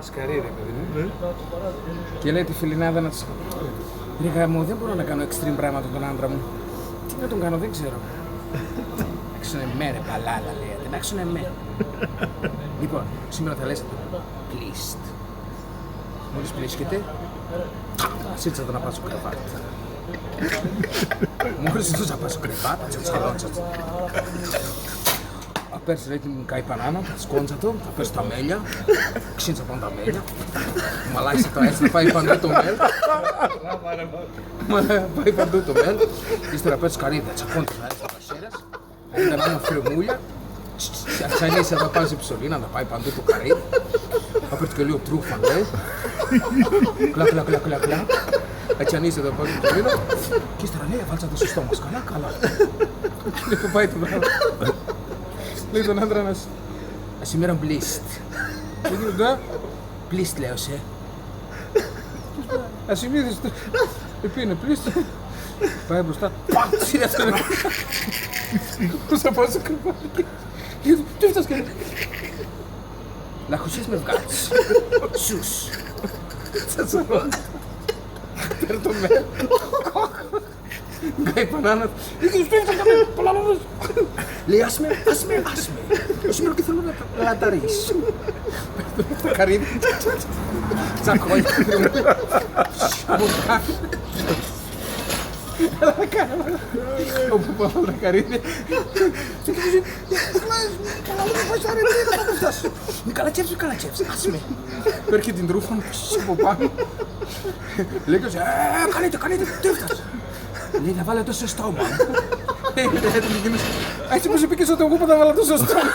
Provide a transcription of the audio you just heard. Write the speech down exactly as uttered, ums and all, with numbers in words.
Σκαρί, ρε παιδί μου. Και λέει τη φιλινάδα να της: «Ρε γαμώ, δεν μπορώ να κάνω extreme πράγματα τον άντρα μου. Τι να τον κάνω, δεν ξέρω.» «Άξονε με, ρε παλάλα», λέει, «δεν άξονε με.» «Λοιπόν, σήμερα θα λες: pleased.» Μόλις πλύσκεται, σύρτσα το να πάει στο κρεβάτι. Μόλις το να πάει στο κρεβάτι, τσατσαλόν, τσατσα. Απέρ', λέει, την καεί παν άνω, σκόντσα το, θα παίρνεις τα μέλια, ξύντσα παν τα μέλια, μαλάεις τα έτσι, να πάει παντού το μέλ. Μα, πάει παντού το μέλ. Ύστερα παίρνεις καρύδια, τσακώντσα τα έτσι, τα χέρια. Ήταν άμον φρεμούλια. Ατσανίσαι να πάει σε ψωλή, να πάει παντού το καρύδι. Απέρ' και λίγο τρούφαν, λέει. Κλα, κλα, κλα, κλα, κλα. Ατσανίσαι να πάει σε ψωλή. Και ύστερα λέει: «Βάλτσα το σωστό μας, καλά, καλά.» Και πάει το πράγμα. Λέει τον άντρα να σ-, «Ας ημέραν pleased.» «Ντε, pleased, λέω σε.» Ας ημίρες το. Επίνε pleased. Πάει μπροστά. Πα! Σύρε αυτό. Πώς θα πάω στο κρεβάτι. Και του, «Τι έφτας και...» «Λαχουσίες με βγάλτς.» Σους. Παίρ' το μέλ. Καεί παν άνω. «Ήγγες, το έφτας και...» «Παλαλώντας.» Λέει: «Ας με, ας με, ας με. Ας με, και θέλω να λαταρείς.» Το καρύδι. Τσακώει. Σαμουκά. Έλα, κάνε. Όπου πάω τα καρύδια. «Καλά, καλά, πώς θα ρε, τι θα το φτάσω.» «Μη καλατσεύεις, μη καλατσεύεις, ας με.» Παίρ' και την τρούφαν, πες από πάνω. Λέει και «Ε, καλείται, καλείται, τι έφτας;» Λέει: «Θα βάλω το σωστό μου.» «Ε, έτσι όπως εποίκες ότι εγώ θα βάλω το σωστό μου.»